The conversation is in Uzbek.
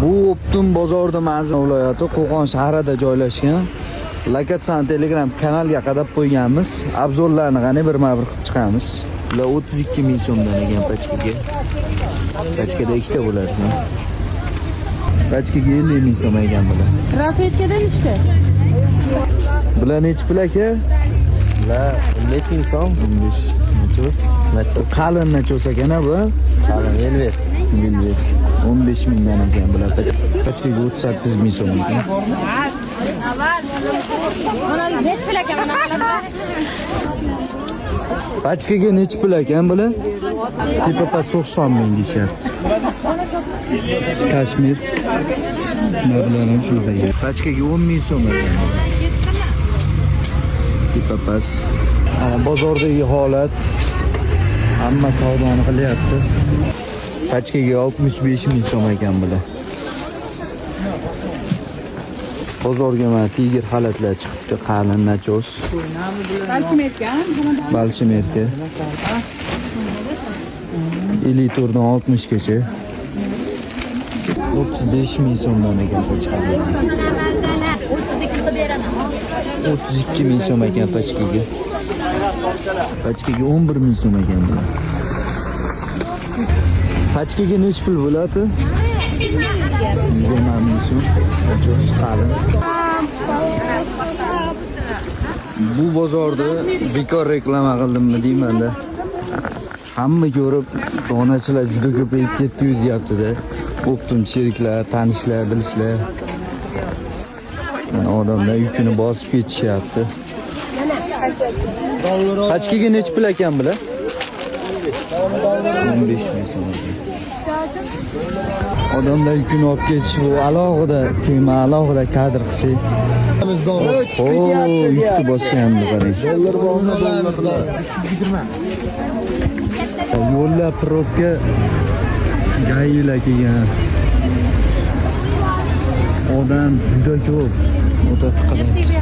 Bu O'ptum bozorda Manzil viloyati Qo'qon shahrida joylashgan. Lokatsiyani Telegram kanalga qadab qo'yganmiz. Obzorlarni qani birma-bir qilib chiqamiz. Bular 32 ming so'mdan ekan pachkaga. Pachkada ikkita bo'ladi. Pachkaga 50 ming so'm ekan bular. Rafetkadan uchta. Bular nechi pul aka? Bular 15 ming so'm. 15 nachos. Nachos. Qalin nachos ekan a bu. Qalin velvet. Velvet. 15 mingdan ekan bular. Pachkaga 38 ming so'm ekan. Nechi pul ekan mana? Pachkaga nechi pul ekan bular? Tepa past 90 ming deyishyapti. Kashmir. Bular ham shunaqa ekan. Pachkaga 10 ming so'm ekan. Tepa past. Ana bozordagi holat. Hamma savdoni qilyapti. Pachkaga 65 ming so'm ekan bular. Bozorga mana tiger xalatlar chiqibdi, qalin nachos. Balchimerka. 54 dan 60 gacha. 35 ming so'mdan ekan pachkaga. 32 ming so'm ekan pachkaga. Pachkaga 11 ming so'm ekan bular. Pachkaga nechi pul bo'ladi? 20 ming so'm. Nachos qalin. Bu bozorda bekor reklama qildimmi deyman-da. Hamma ko'rib, donachilar juda ko'payib ketdi-yu deyapti-da. O'ptum sheriklar, tanishlar, bilishlar. Mana odamlar yukini bosib ketishyapti. Pachkaga nechi pul ekan bular? 15 ming so'm. Odamlar yukini olib ketish bu alohida tema, alohida kadr qilsak. Oo, yukni bosganni qarang. Yo'llar probka gaylar kelgan. Odam juda ko'p. O'ta tiqilinch.